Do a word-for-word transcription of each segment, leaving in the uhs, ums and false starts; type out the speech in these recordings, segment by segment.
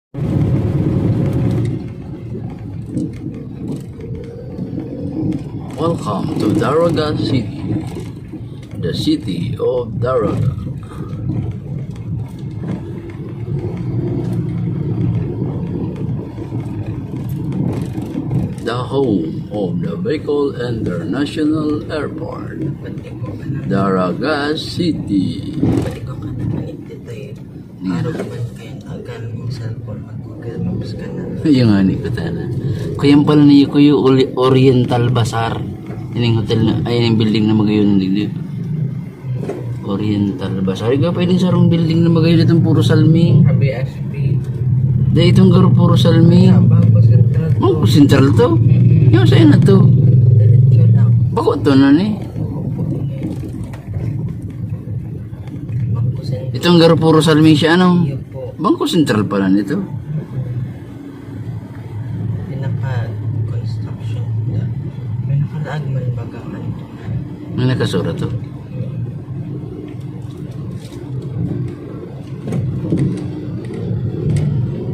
Welcome to Daraga City, the city of Daraga. The home of the Bicol International Airport, Daraga City. Pati ko ka nakalipit tayo. Araw man kayo, agal mong cellphone, mag-Google Maps ka na. Yung nga ni Kutana. Kuyang pala niyo, kuyo, Ori-, Oriental Bazaar. Ining hotel na, ay, ining building na magayon na ninyo. Oriental Bazaar. Ikaw, pwedeng sarong building na magayon itong puro salming. Sabi S P. Dahil itong garo puro salming. Bangko Sentral to. Bangko Sentral to? Mm-mm. Yung sa'yo na to. Diretso lang. Bako to na ni. Bangko Sentral. Itong garo puro salming siya, ano? Iyo po. Bangko Sentral pala nito. Pinaka-construction na. May nakalaag man baga man. May nakasura to.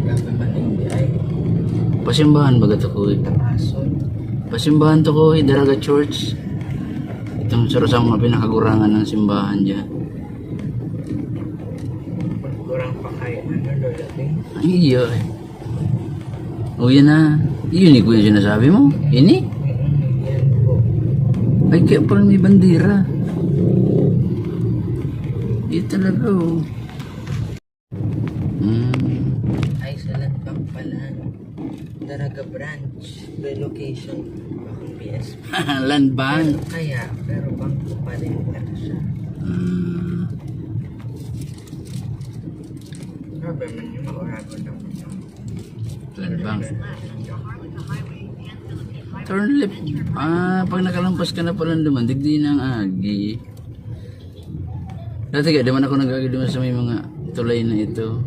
Grabe man, hindi ay. Pasimbahan baga to, kuy? Tapason. Pasimbahan to, kuy, Daraga Church. Itong saro sa mga pinakagurangan ng simbahan dyan. Pagkurang pa kayo, ano, Lola Bing? Ay, iya, eh. O, yan na. Yun, eh, kuya, sinasabi mo. Ini? Mm-mm, yan po. Ay, kaya pala may bandera. Di talaga, oh. Mm. Ay, sa Land Bank pala. Daraga branch. Relocation. Bakong B S P. Land Bank. Pero kaya, pero bangko pa rin pala siya. Mm. Grabe man yung mga oragon ng Land Bank. Turn left. Ah, pag nakalampas ka na pala duman, digdi na ang agi. Dati ka, duman ako nag-agi duman sa may mga tulay na ito.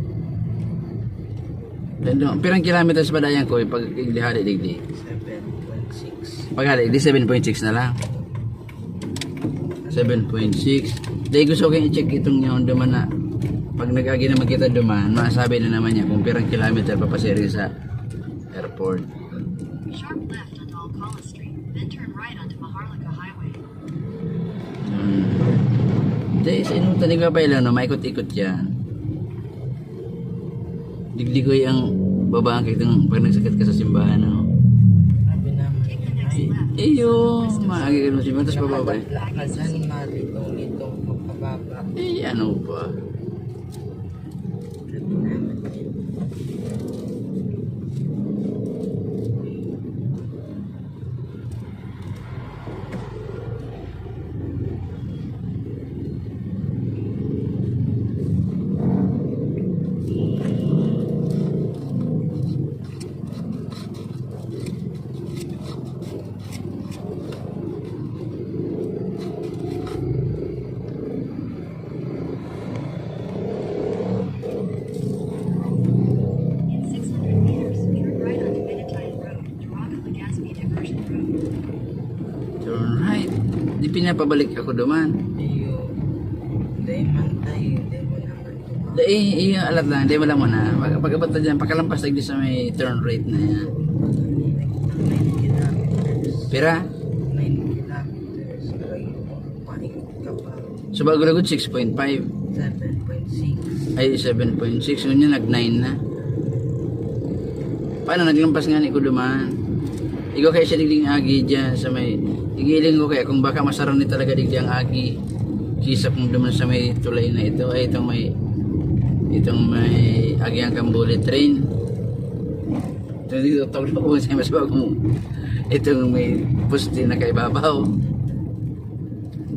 Then, duman, pirang kilometers pa dayan ko, eh, pag igdi hali, digdi? Seven point six. Pag hali, di seven point six na lang. Seven point six. Dahil gusto ko i-check itong yung duman na pag nag-agi naman kita duman, masabi na naman niya kung pirang kilometer papasiri sa airport. Sharp left onto Alcala Street, then turn right onto Maharlika Highway. Hmm. Dahil sa inutan ni Papa Elo, no, maikot-ikot yan. Digdigoy ang babaan kitang pag nagsakit ka sa simbahan, no? Grabe naman. Take the next left. Ay, iyo, maagi ka ng simbahan, tapos pababa eh. Nakatatla ka dyan, malitong-litong, magpababa. Eh, ano pa? In six hundred meters, turn right onto Benedict Road, Daraga Legazpi Diversion Road. Turn right. Di pinapabalik ako duman. Iyo. Dai man tayo, dai mo naman duman. Dai, iyo, alat lang. Dai mo lang muna. Pag, pag-abot na dyan, pakalampas na sa may turn right na yan. Nine kilometers. Pira? Nine kilometers. Pero yung paikot ka pa. So, bago lagod, six point five. Seven point six. Ay, seven point six. Ngunyan, nag-nine na. Paano? Naglampas nga ni ko duman. Ikaw kaya siya digding agi dyan sa may, igiling ko kaya kung baka masarang ni talaga digdi ang agi. Kisa kung duman sa may tulay na ito, ay itong may, itong may agi ang Cambule train. Ito dito, tawag na po sa mas bagong. Itong may poste na kaibabaw.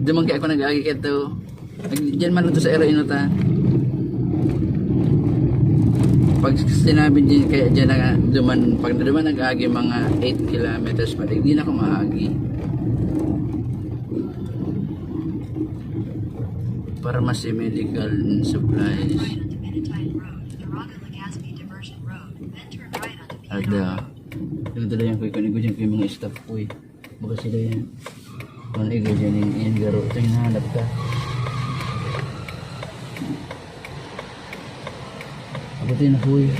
Duman kaya ako nag-agi ka ito. Nag-, diyan man ito sa Ero Inutan. Pag sinabi din kaya diyan na duman, pag naduman nag-agi mga eight kilometers pa, di na ako maagi. Pharmacy, medical, and supplies. Ada. Yung talaga yung kuya ko, yung mga staff ko eh. Baka sila yan. Kung igo dyan yung, yung garo. Ito yung nahanap ka. Ako din ako eh.